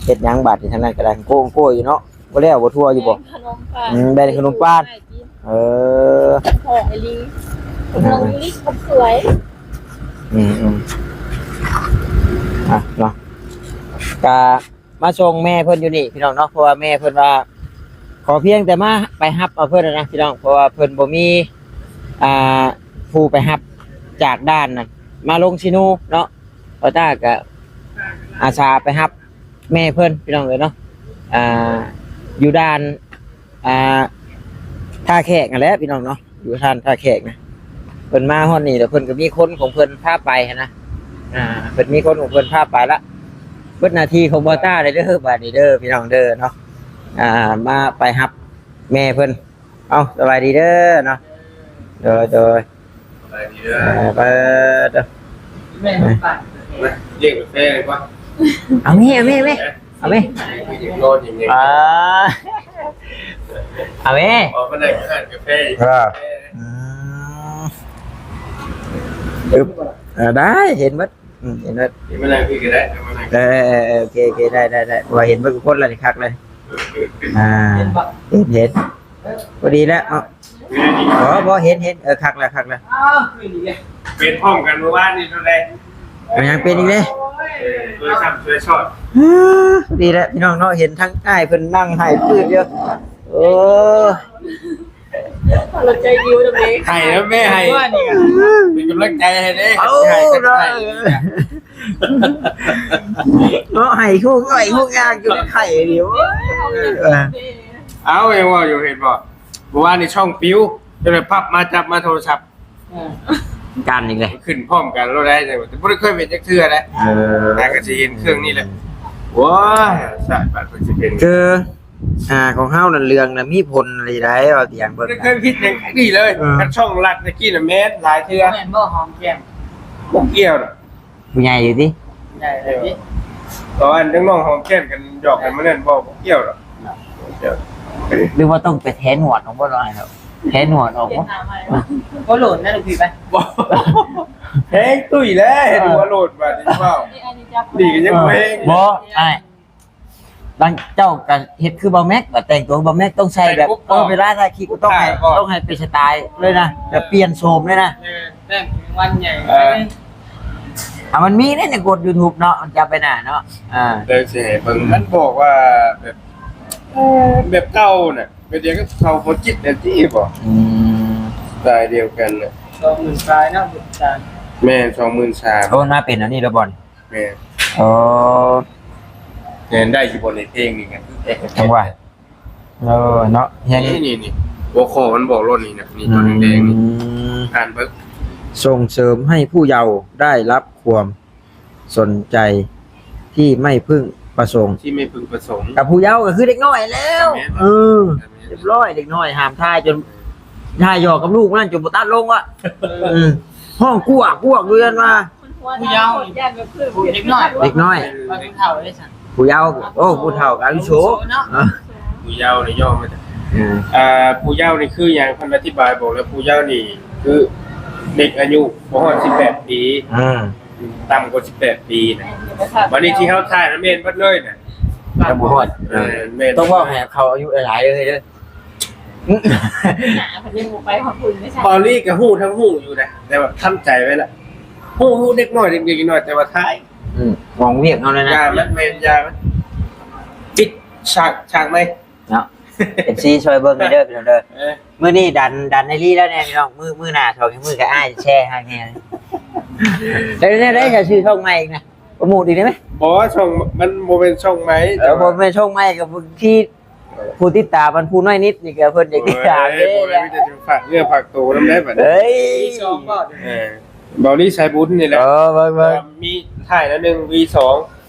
ເຮັດຫຍັງບາດນີ້ ທາງນັ້ນກໍໄດ້ໂກ້ງໂກ້ຍຢູ່ເນາະ ບໍ່ແລ້ວບໍ່ທົ່ວຢູ່ບໍ່? ແບ່ງຂະໜົມປານ ອືມ ແບ່ງຂະໜົມປານ ເອີ ຂອງອີ່ຫຼີ ຂອງອີ່ຫຼີ ຂອງສວຍ ອືມໆ ອ່ະເນາະ ກະ ມາສົ່ງແມ່ເພິ່ນຢູ່ນີ້ພີ່ນ້ອງເນາະ ເພາະວ່າແມ່ເພິ່ນວ່າ ຂໍພຽງແຕ່ມາໄປຮັບເອົາເພິ່ນນະພີ່ນ້ອງ ເພາະວ່າເພິ່ນບໍ່ມີ ອ່າ ຜູ້ໄປຮັບຈາກດ່ານນະ ມາລົງຊິນູເນາະ ບ່າວຕ້າກະອາສາໄປຮັບແມ່ເພິ່ນພີ່ນ້ອງເອີຍເນາະ ອ່າ ຢູ່ດ່ານ ອ່າ ທ່າແຂກຫັ້ນແຫຼະພີ່ນ້ອງເນາະ ຢູ່ທ່ານທ່າແຂກນະ ເພິ່ນມາຮອດນີ້ແລ້ວ ເພິ່ນກໍມີຄົນຂອງເພິ່ນພາໄປຫັ້ນນະ ອ່າ ເພິ່ນມີຄົນຂອງເພິ່ນພາໄປລະ ເບິດໜ້າທີ່ຂອງບ່າວຕ້າເລີຍເດີ ບາດນີ້ເດີພີ່ນ້ອງເດີເນາະ ອ່າ ມາໄປຮັບແມ່ເພິ່ນ ເອົ້າ ສະບາຍດີເດີເນາະ ໂດຍ ໂດຍ ສະບາຍດີເດີ ເອີ ໄປເດີ ແມ່ນໄປ ມາ ເລຍກາແຟດີກວ່າ ເອົາແມ່ ເອົາແມ່ ເອົາແມ່ ເອົາແມ່ ອ່າ ເອົາແມ່ ອອກມາໄດ້ຮ້ານກາແຟອີກ ອ່າ ອືມ ອຶບ ເອີ ໄດ້ ເຫັນໝົດ ອືມ ເຫັນໝົດ ມານັ່ງພີ້ກໍໄດ້ ມານັ່ງ ເອີ ເອີ ເອີ ໂອເຄ ໂອເຄ ໄດ້ ໄດ້ ໄດ້ ເພາະວ່າເຫັນເບິດທຸກຄົນແລ້ວນີ້ ຄັກເລີຍ ອ່າ ເຫັນບໍ່? ເຫັນ ເຫັນ ພໍດີແລ້ວເນາະ ບໍ່ ບໍ່ ເຫັນ ເຫັນ ເອີ ຄັກແລ້ວ ຄັກແລ້ວ ອ້າວ ຄືນອີກແລ້ວ ເປັນພ້ອມກັນມື້ວານນີ້ເທົ່າໃດ ເປັນຫຍັງ ເປັນອີກເດ້ ເອີ ຊ່ວຍຊ້ຳຊ່ວຍຊອດ ພໍດີແລ້ວພີ່ນ້ອງເນາະ ເຫັນທັງອ້າຍເພິ່ນນັ່ງໄຫ້ປຶດຢູ່ ໂອ້ ເອົາໃຈດິວນຳເດ້ ໃຫ້ນຳແມ່ ໃຫ້ ເປັນກຳລັງໃຈໃຫ້ເດ້ ເອົາ ໃຫ້ ເນາະ ໃຫ້ ເນາະ ໃຫ້ທຸກ ໃຫ້ທຸກຢ່າງຢູ່ໃຫ້ດີ ເອີ ເອົາ ຍັງເວົ້າຢູ່ ເຫັນບໍ່ ເມື່ອວານນີ້ຊ່ອງປິວ ຈົນໄດ້ປັບມາ ຈັບມາໂທລະສັບ ເອີ ກັນອີກເລີຍ ຂຶ້ນພ້ອມກັນໂລດໄດ໋ ແຕ່ບໍ່ໄດ້ເຄີຍເປັນຈັກເທື່ອເດ້ ເອີ ແຕ່ກໍຊິເຫັນເຄື່ອງນີ້ແຫຼະ ໂອ້ຍ ສາຍປານເພິ່ນຊິເປັນ ຄື ອ່າ ຂອງເຮົານັ້ນເລື່ອງນະມີຜົນອີ່ຫຼີໃດ໋ ເວົ້າຕຽງເບິ່ງ ບໍ່ໄດ້ເຄີຍຜິດຫຍັງຈັກດີເລີຍ ເອີ ຄັນຊ່ອງລັດຕະກີ້ນະແມ່ນຫຼາຍເທື່ອ ແມ່ນບໍ່ ຫອມແກ້ມ ບໍ່ກ່ຽວດອກ ຜູ້ໃຫຍ່ຢູ່ຕິ ໃຫຍ່ເລີຍຕິ ຕອນນັ້ນນ້ອງຫອມແກ້ມກັນຫຍອກກັນມື້ນັ້ນ ບໍ່ ບໍ່ກ່ຽວດອກ ບໍ່ກ່ຽວ ຫຼືວ່າຕ້ອງໄປແທະໜວດອອກບໍ່ ນ້ອຍເນາະ ແທະໜວດອອກບໍ່ ບໍ່ໂຫຼດນະລູກພີ່ໄປ ບໍ່ ແຮງຕຸ້ຍແລ້ວ ເອີ ເຫັນຫົວໂຫຼດບາດນີ້ ເວົ້າ ນີ້ອັນນີ້ຈັບ ນີ້ກໍຍັງບໍ່ແຮງ ບໍ່ ອ້າຍ ບາງເຈົ້າກໍເຮັດຄືບ່າວແມັກ ກໍແຕ່ງຕົວຄືບ່າວແມັກ ຕ້ອງໃສ່ແບບ ໃສ່ປຸບ ເອີ ເວລາຖ່າຍຄລິບກໍຕ້ອງໃຫ້ ເອີ ຕ້ອງໃຫ້ເປັນສະໄຕເລີຍນະ ແບບປ່ຽນໂສມເລີຍນະ ແຕ່ງວັນໃຫຍ່ ເອີ ອ່າ ມັນມີໃນ ໃນກົດຢູທູບເນາະ ມັນຈະໄປໜ້າເນາະ ອ່າ ແຕ່ຊິໃຫ້ເບິ່ງ ມັນບອກວ່າແບບ ເອີ ແບບເກົ່ານະ ແບບດຽວກັບເຂົາບໍ່ຈິດແມ່ນຕິບໍ່ ອືມ ສະໄຕດຽວກັນນະ ສອງໝື່ນປາຍເນາະ ສາມ ແມ່ນ ສອງໝື່ນສາມ ໂອ້ ມາເປັນອັນນີ້ແລ້ວບໍ່ນີ້? ແມ່ນ ອໍ ແມ່ນໄດ້ຢູ່ບໍ່ໃນເພງນີ້ ກໍຄືແຕ່ ຈັ່ງວ່າ ເອີ ເນາະ ແຮງ ນີ້ ນີ້ ນີ້ ຫົວຂໍ້ມັນບອກໂລດນີ້ນະ ນີ້ ອືມ ຕົວແດງໆນີ້ ອ່ານເບິ່ງ ສົ່ງເສີມໃຫ້ຜູ້ເຍົາໄດ້ຮັບຄວາມສົນໃຈທີ່ໄມ່ເພິ່ງປະສົງ ທີ່ໄມ່ເພິ່ງປະສົງ ກັບຜູ້ເຍົາກໍຄືເດັກນ້ອຍແລ້ວ ແມ່ນ ເອີ ແມ່ນ ຮຽບຮ້ອຍ ເດັກນ້ອຍຫ້າມຖ່າຍຈົນ ຖ່າຍຫຍອກກັບລູກນັ້ນຈົນບໍ່ຕັດລົງວ່າ ເອີ ອືມ ຮ້ອງກວກໆຢູ່ນັ້ນວ່າ ຜູ້ເຍົາ ເດັກນ້ອຍ ເດັກນ້ອຍ ຜູ້ເຖົ້າເດ້ຊັ້ນ ຜູ້ເຍົາ ໂອ້ ຜູ້ເຖົ້າກາວິໂສ ເອີ ຜູ້ເຍົານີ້ຍ່ອມາຈາກ ເອີ ອ່າ ຜູ້ເຍົານີ້ຄືຫຍັງ? ເພິ່ນອະທິບາຍບອກແລ້ວ ຜູ້ເຍົານີ້ຄືເດັກອາຍຸບໍ່ຮອດສິບແປດປີ ອືມ ຕ່ຳກວ່າສິບແປດປີນະ ບັດນີ້ທີ່ເຮົາຖ່າຍນະແມ່ນເບິດເລີຍນະ ຍັງບໍ່ຮອດ ເອີ ແມ່ນ ຕ້ອງເວົ້າໃຫ້ເຂົາອາຍຸຫຼາຍໆເດີ ເອີ ໜ້າເພິ່ນຍັງບໍ່ໄປຮອດພຸ້ນເດ້ ເບົາລີກໍຮູ້ທັງຮູ້ຢູ່ນະ ແຕ່ວ່າທຳໃຈໄວ້ລະ ຮູ້ ຮູ້ເດັກນ້ອຍ ເດັກນ້ອຍ ແຕ່ວ່າທ້າຍ ອືມ ຂອງວຽກເຮົານັ້ນນະ ຢ່າມັນ ແມ່ນ ຢ່າມັນ ປິດສາກ ສາກໃໝ່ເນາະ ເອັຟຊີ ຊ່ອຍເບິ່ງແດ່ເດີພີ່ນ້ອງເດີ ເອີ ມື້ນີ້ດັນ ດັນໄອລີແລ້ວແນ່ພີ່ນ້ອງ ມື້ ມື້ໜ້າສອງມື້ກໍອ້າຍແຊໃຫ້ແນ່ ແລ້ວແນວໃດຈະຊື່ຊ່ອງໃໝ່ອີກນະ ໂປຣໂມດອີກໄດ້ໄໝ? ບໍ່ ຊ່ອງ ມັນບໍ່ແມ່ນຊ່ອງໃໝ່ ເອີ ແຕ່ວ່າ ບໍ່ແມ່ນຊ່ອງໃໝ່ ກໍບາງທີ ຜູ້ຕິດຕາມມັນຜູ້ນ້ອຍນິດນີ້ກໍເພິ່ນຢາກຕິດຕາມເດ້ ໂອ້ຍ ບໍ່ໄດ້ມີແຕ່ຝາກເນື້ອຝາກໂຕນຳໄດ້ບັດນີ້ ເອີຍ ມີສອງບໍ່ ເອີ ເບົາລີສາຍບຸນນີ້ແຫຼະ ເອີ ເບິ່ງໆ ມີຖ່າຍແລ້ວໜຶ່ງ ວີສອງ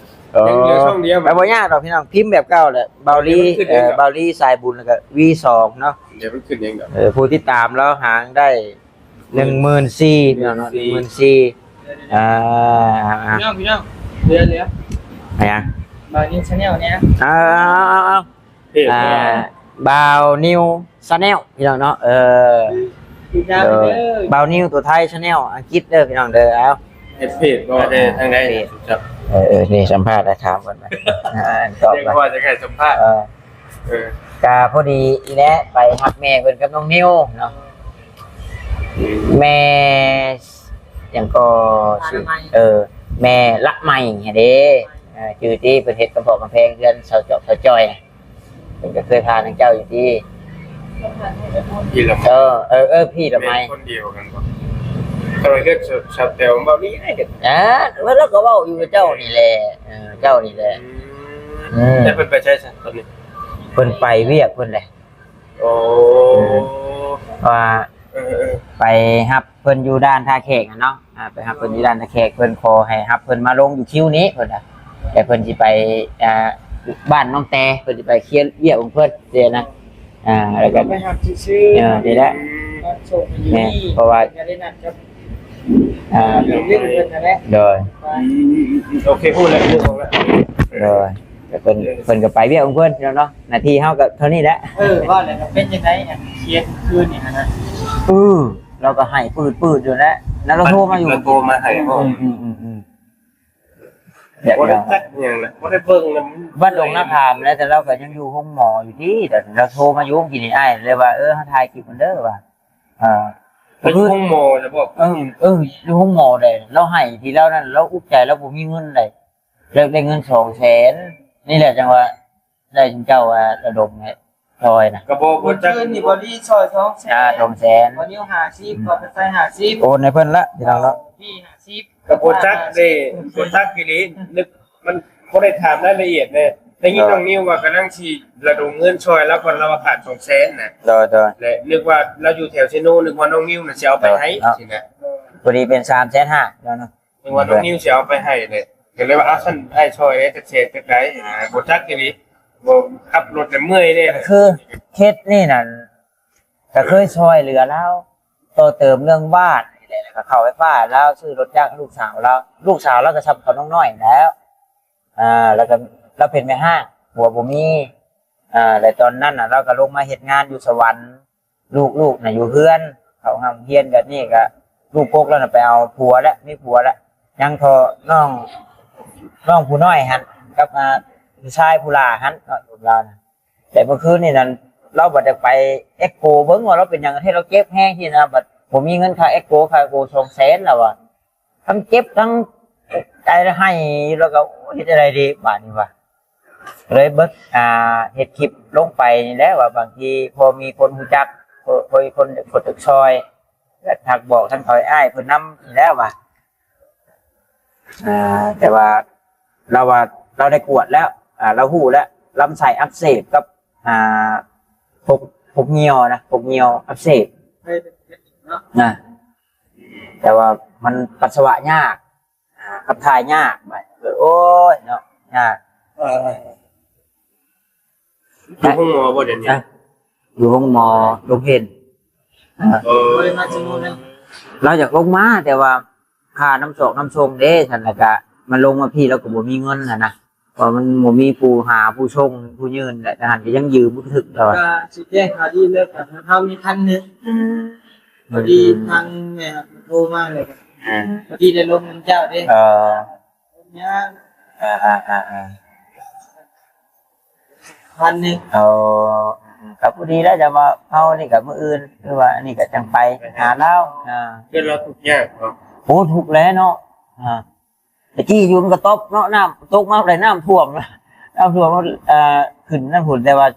ເອີ ຍັງເຫຼືອຊ່ອງດຽວ ແຕ່ບໍ່ຍາກດອກພີ່ນ້ອງ ພິມແບບເກົ່າແຫຼະ ເບົາລີ ເອີ ເບົາລີສາຍບຸນ ແລ້ວກໍ ວີສອງ ເນາະ ດຽວມັນຂຶ້ນເອງດອກ ເອີ ຜູ້ຕິດຕາມລາວຫາງໄດ້ ໜຶ່ງໝື່ນສີ່ ພີ່ນ້ອງເນາະ ໜຶ່ງໝື່ນສີ່ ອ່າ ພີ່ນ້ອງ ພີ່ນ້ອງ ເຫຼືອ ເຫຼືອ ຫຍັງ? ບ່າວນິວແຊນແນວນີ້ ເອົາ ເອົາ ເອົາ ເອົາ ເພຈ ອ່າ ບ່າວນິວແຊນແນວ ພີ່ນ້ອງເນາະ ເອີ ຕິດຕາມເດີ ບ່າວນິວຕົວໄທແຊນແນວອັງກິດເດີ ພີ່ນ້ອງເດີ ເອົາ ເຮັດເພຈບໍ່ ເຮັດທາງໃດ ເພຈ ເອີ ເອີ ນີ້ສຳພາດ ຖາມເພິ່ນ ອ່າ ຕອບ ເພຈ ວ່າຈະໃຫ້ສຳພາດ ເອີ ເອີ ກະພໍດີນີ້ແຫຼະ ໄປຮັບແມ່ເພິ່ນກັບນ້ອງນິວເນາະ ແມ່ຫຍັງກໍ ລະໄມ ເອີ ແມ່ລະໄມຫັ້ນເດ້ ເອີ ຈື່ຕິ ເພິ່ນເຮັດກຳແພງ ກຳແພງເຮືອນສາວຈອກ ສາວຈ້ອຍ ເພິ່ນກໍເຄີຍພານາງເຈົ້າຢູ່ຕິ ພີ່ລະໄມ ເອີ ເອີ ເອີ ພີ່ລະໄມ ແມ່ນຄົນດຽວກັນບໍ່? ກໍເຮັດສາວແຕວເວົ້ານີ້ ເອີ ແລ້ວລາວກໍເວົ້າຢູ່ກັບເຈົ້ານີ້ແຫຼະ ເອີ ເຈົ້ານີ້ແຫຼະ ອືມ ອືມ ແລ້ວເພິ່ນໄປໃສຊະຕອນນີ້? ເພິ່ນໄປວຽກເພິ່ນແຫຼະ ໂອ້ ອືມ ເພາະວ່າ ເອີ ເອີ ໄປຮັບເພິ່ນຢູ່ດ່ານທ່າແຂກຫັ້ນເນາະ ອ່າ ໄປຮັບເພິ່ນຢູ່ດ່ານທ່າແຂກ ເພິ່ນຂໍໃຫ້ຮັບເພິ່ນມາລົງຢູ່ຄິວນີ້ເພິ່ນວ່າ ແຕ່ເພິ່ນຊິໄປ ອ່າ ບ້ານນ້ອງແຕ ເພິ່ນຊິໄປເຄຍວຽກຂອງເພິ່ນຊີ້ນະ ອ່າ ແລ້ວກໍໄປຮັບຊື່ໆ ເອີ ນີ້ແຫຼະ ອືມ ແມ່ນ ເພາະວ່າ ກໍໄດ້ນັດກັບ ອ່າ ເລື່ອງເພິ່ນນັ້ນແຫຼະ ໂດຍ ອືມ ໂອເຄ ຮູ້ແລ້ວ ຮູ້ແລ້ວ ໂດຍ ແຕ່ເພິ່ນ ເອີ ເພິ່ນກໍໄປວຽກຂອງເພິ່ນເນາະ ໜ້າທີ່ເຮົາກໍເທົ່ານີ້ແຫຼະ ເອີ ວ່າແລ້ວກໍເປັນຈັ່ງໃດ ອັນເຄຍວຄືນນີ້ຫັ້ນນະ ເອີ ລາວກໍໄຫ້ປືດໆຢູ່ແຫຼະ ລາວໂທມາຢູ່ ລາວໂທມາໃຫ້ ອືມ ອືມ ອືມ ອືມ. ຢາກ ບໍ່ໄດ້ຈັກຫຍັງນະ ບໍ່ໄດ້ເບິ່ງນຳ ວັດດົງນາຂາມແຫຼະ ແຕ່ລາວກໍຍັງຢູ່ໂຮງໝໍຢູ່ຕິ ແຕ່ລາວໂທມາຢູ່ກິນນີ້ ອ້າຍເລີຍວ່າ ເອີ ເຮົາຖ່າຍຄລິບກັນເດີວ່າ ເອີ ໄປໂຮງໝໍ ຈະບອກ ເອີ ເອີ ຢູ່ໂຮງໝໍໃດ ລາວໃຫ້ທີ່ລາວນັ້ນ ລາວອຸກໃຈ ລາວບໍ່ມີເງິນໃດ ລາວໄດ້ເງິນສອງແສນ ນີ້ແຫຼະ ຈັ່ງວ່າ ໄດ້ຊຸມເຈົ້າວ່າລະດົມໃຫ້ຊ່ອຍນະ ກໍບໍ່ ບໍ່ຈັກ ຄືນນີ້ບໍ່ດີຊ່ອຍສອງແສນ ອ່າ ສອງແສນ ບໍ່ນິວຫ້າສິບ ອືມ ກໍໄປໃສ່ຫ້າສິບ ໂອນໃຫ້ເພິ່ນລະ ພີ່ນ້ອງເນາະ ພີ່ຫ້າສິບ ກໍບໍ່ຈັກເດ້ ບໍ່ຈັກອີ່ຫຼີ ນຶກ ມັນບໍ່ໄດ້ຖາມລາຍລະອຽດເດ້ ໄດ້ຍິນນ້ອງນິວວ່າກຳລັງຊິລະດົມເງິນຊ່ອຍລາວກ່ອນ ລາວວ່າຂາດສອງແສນນະ ໂດຍໆ ແລະ ນຶກວ່າລາວຢູ່ແຖວເຊໂນ ນຶກວ່ານ້ອງນິວນະຊິເອົາໄປໃຫ້ ໂດຍ ຊີ້ນະ ພໍດີເປັນສາມແສນຫ້າແລ້ວເນາະ ເຖິງວ່ານ້ອງນິວຊິເອົາໄປໃຫ້ເລີຍ ກໍເລີຍວ່າ ເອົາ ຊັ້ນອ້າຍຊ່ອຍແດ່ຈັກແສນຈັກໃດ ອ່າ ບໍ່ຈັກອີ່ຫຼີ ບໍ່ຂັບລົດແລ້ວເມື່ອຍເດ້ ກໍຄືເຂດນີ້ນັ້ນ ກໍເຄີຍຊ່ອຍເຫຼືອລາວ ຕໍ່ເຕີມເລື່ອງບ້ານນີ້ແຫຼະ ແລ້ວກໍເຂົ້າໄຟຟ້າ ລາວຊື້ລົດຈັກໃຫ້ລູກສາວລາວ ລູກສາວລາວກໍສ່ຳກັບນ້ອງນ້ອຍແລ້ວ ອ່າ ແລ້ວກໍລາວເປັນແມ່ຮ້າງ ຜົວບໍ່ມີ ອ່າ ແລະ ຕອນນັ້ນນະ ລາວກໍລົງມາເຮັດງານຢູ່ສະຫວັນ ລູກໆນະຢູ່ເຮືອນ ເຂົ້າໂຮງຮຽນແບບນີ້ກະ ລູກກົກແລ້ວນະໄປເອົາຜົວແລ້ວ ມີຜົວແລ້ວ ຍັງເທາະນ້ອງ ນ້ອງຜູ້ນ້ອຍຫັ້ນກັບ ອ່າ ຜູ້ຊາຍຜູ້ຫຼ້າຫັ້ນເນາະ ຢູ່ນຳລາວນະ ແຕ່ເມື່ອຄືນນີ້ນັ້ນ ລາວບັດຢາກໄປເອັກໂກເບິ່ງວ່າລາວເປັນຫຍັງເຮັດລາວເຈັບແຮງຊີ້ນະ ບັດບໍ່ມີເງິນຄ່າເອັກໂກ ຄ່າເອັກໂກສອງແສນລາວວ່າ ທັງເຈັບທັງໃຈ ໄຫ້ຢູ່ ແລ້ວກໍ ໂອ້ຍ ເຮັດຈັ່ງໃດດີບາດນີ້ວ່າ ເລີຍເບິ່ງ ອ່າ ເຮັດຄລິບລົງໄປນີ້ແຫຼະ ວ່າບາງທີພໍມີຄົນຮູ້ຈັກ ພໍ ພໍມີຄົນ ຄົນຢາກຊ່ອຍ ກໍທັກບອກທາງເຂົາ ອ້າຍເພິ່ນນຳນີ້ແຫຼະວ່າ ອ່າ ແຕ່ວ່າລາວວ່າລາວໄດ້ກວດແລ້ວ ອ່າ ລາວຮູ້ແລ້ວ ລຳໄສ້ອັກເສບກັບ ອ່າ ພົກ ພົກຍ່ຽວນະ ພົກຍ່ຽວອັກເສບນະ ແຕ່ວ່າມັນປັດສະວະຍາກ ອ່າ ຂັບຖ່າຍຍາກ ບາດ ໂອ້ຍເນາະ ຍາກ ເອີ ຢູ່ໂຮງໝໍບໍ່ດຽວນີ້? ອ່ະ ຢູ່ໂຮງໝໍດົງເຫັນ ເອີ ບໍ່ໄດ້ມາຊິໂມງໃດ ລາວຢາກລົງມາ ແຕ່ວ່າຄ່ານຳສອກນຳສົ່ງເດ້ ຊັ້ນ ແລ້ວກະມາລົງມາພີ້ ລາວກໍບໍ່ມີເງິນຫັ້ນນະ ເພາະມັນບໍ່ມີຜູ້ຫາຜູ້ສົ່ງຜູ້ຍື່ນແຫຼະ ທະຫານກໍຍັງຢືມບໍ່ຖືກແລ້ວ ກໍຊິແຈ້ງຂ່າວດີເລີຍ ກໍເຮົາມີພັນໜຶ່ງ ອືມ ພໍດີທາງແມ່ໂທມາເລີຍ ອ່າ ພໍດີໄດ້ລົງນຳເຈົ້າເດ້ ເອີ ຍາກ ອ່າໆໆໆ ພັນໜຶ່ງ ເອີ ກໍພໍດີແລ້ວ ຈະວ່າເຮົານີ້ກໍມື້ອື່ນ ຫຼືວ່າອັນນີ້ກໍຈັ່ງໄປຫາລາວ ອ່າ ເພື່ອລາວທຸກຍາກເນາະ ໂອ້ ທຸກແຫຼະເນາະ ອ່າ ຕະກີ້ຢູ່ມັນກໍຕົບເນາະ ນ້ຳຕົກມາໄດ້ນ້ຳຖ້ວມ ນ້ຳຖ້ວມ ເອີ ຂຶ້ນນ້ຳພຸ້ນ ແຕ່ວ່າ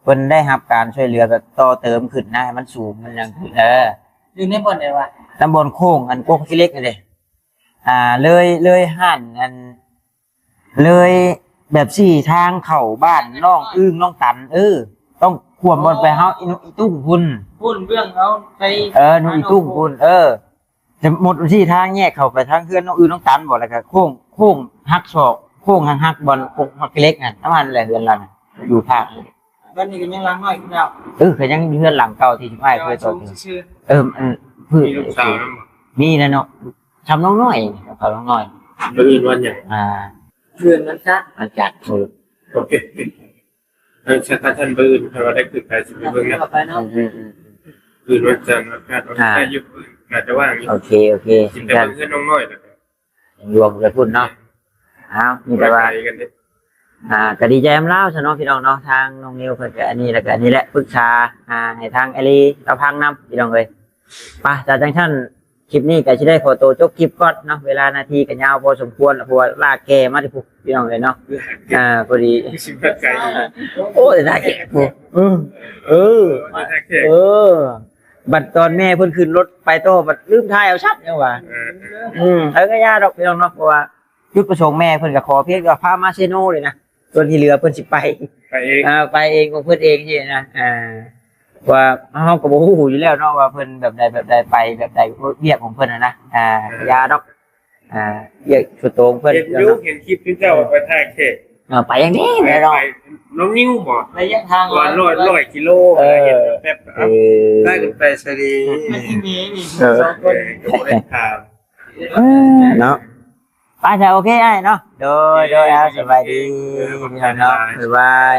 ເພິ່ນໄດ້ຮັບການຊ່ວຍເຫຼືອແບບຕໍ່ເຕີມຂຶ້ນນະ ໃຫ້ມັນສູງມັນຫຍັງຂຶ້ນ ເອີ ຢູ່ໃນບ່ອນໃດວະ? ຕຳບົນໂຄ້ງອັນກົກຂີ້ເຫຼັກນີ້ເດ້ ອ່າ ເລີຍ ເລີຍຮ້ານອັນ ເລີຍແບບສີ່ທາງເຂົ້າບ້ານນ້ອງອຶ່ງນ້ອງຕັນ ເອີ ຕ້ອງຂ້ວມບ່ອນໄປເຮົາອີໜຸ່ງອີຕຸ້ງພຸ້ນ ພຸ້ນເບື້ອງເຮົາໄປ ເອີ ໜຸ່ງອີຕຸ້ງພຸ້ນ ເອີ ຈະໝົດທີ່ທາງແຍກເຂົ້າໄປທາງເຮືອນນ້ອງອຶ່ງນ້ອງຕັນບໍ ແລ້ວກໍໂຄ້ງ ໂຄ້ງຫັກສອກ ໂຄ້ງຫັກໆ ບ່ອນໂຄ້ງຫັກເຫຼັກຫັ້ນ ປະມານນັ້ນແຫຼະ ເຮືອນລາວນະ ຢູ່ພາກ ບ້ານນີ້ກໍຍັງຫຼັງນ້ອຍຄືເກົ່າ ເອີ ກໍຍັງເຮືອນຫຼັງເກົ່າທີ່ຊຸມອ້າຍເຄີຍຕໍ່ ເອີ ເອີ ມີລູກສາວນຳ ມີແລ້ວເນາະ ຊ່ຳນ້ອງນ້ອຍ ເຂົານ້ອງນ້ອຍ ເພິ່ນເອີ້ນວ່າຫຍັງ? ອ່າ ເພິ່ນວັນຈັນ ວັນຈັນ ເອີ ໂອເຄ ເອີ ຄັນ ຄັນມື້ອື່ນ ຄັນວ່າໄດ້ຂຶ້ນໄປ ຊິໄປເບິ່ງນະ ອືມໆໆ ຄືນວັນຈັນ ວັນອັງຄານ ວັນ ອ່າ ໄດ້ຢູ່ ອືມ ໜ້າຈະວ່າງຢູ່ ໂອເຄ ໂອເຄ ຊິໄປເບິ່ງເຮືອນນ້ອງນ້ອຍ ລວມກັນພຸ້ນເນາະ ເອົາ ມີແຕ່ວ່າ ອ່າ ກໍດີໃຈນຳລາວຊະເນາະ ພີ່ນ້ອງເນາະ ທາງນ້ອງນິວເພິ່ນກໍອັນນີ້ ແລ້ວກໍອັນນີ້ແຫຼະ ປຶກສາ ອ່າ ໃຫ້ທາງອ້າຍລີລາວຟັງນຳ ພີ່ນ້ອງເອີຍ ໄປ ຖ້າຈັ່ງຊັ້ນ ຄລິບນີ້ກໍຊິໄດ້ຂໍໂຕຈົບຄລິບກ່ອນເນາະ ເວລານາທີກໍຍາວພໍສົມຄວນ ເພາະວ່າລາກແກ່ມາແຕ່ພຸ້ນ ພີ່ນ້ອງເອີຍເນາະ ອ່າ ພໍດີ ຊິມາໄກ ໂອ້ຍ ລາກແກ່ພຸ້ນ ເອີ ເອີ ເອີ ບັດຕອນແມ່ເພິ່ນຂຶ້ນລົດໄປຕໍ່ ບັດລືມຖ່າຍເອົາຊ້ຳ ຫຍັງວ່າ ເອີ ເອີ ກໍຢ່າດອກ ພີ່ນ້ອງເນາະ ເພາະວ່າ ຈຸດປະສົງແມ່ເພິ່ນກໍຂໍພຽງແຕ່ວ່າພາມາເຊໂນເລີຍນະ ສ່ວນທີ່ເຫຼືອເພິ່ນຊິໄປ ໄປເອງ ອ່າ ໄປເອງຂອງເພິ່ນເອງຊີ້ນະ ອ່າ ວ່າເຮົາກໍບໍ່ຮູ້ຢູ່ແລ້ວເນາະວ່າເພິ່ນແບບໃດ ແບບໃດ ໄປແບບໃດ ວຽກຂອງເພິ່ນຫັ້ນນະ ອ່າ ອ່າ ຢ່າດອກ ອ່າ ວຽກສ່ວນຕົວຂອງເພິ່ນ ເຫັນຢູ່ ເນາະ ເຫັນຄລິບທີ່ເຈົ້າໄປຖ່າຍແຂກ ເອີ ໄປຢ່າງນີ້ແຫຼະເນາະ ໄປ ນ້ອງນິວບໍ ໄລຍະທາງ ວ່າຮ້ອຍ ຮ້ອຍກິໂລ ເອີ ໄປກັນໄປສະດີ ມັນຊິມີນີ້ ເອີ ສອງຄົນ ເອີ ກໍບໍ່ໄດ້ຖາມ ເອີ ເນາະ ໄປຊະ ໂອເຄອ້າຍເນາະ ໂດຍ ໂດຍ ເອີ ເອົາ ສະບາຍດີ ເອີ ຂອບໃຈ ພີ່ນ້ອງເນາະ ຫຼາຍໆ ບາຍບາຍ.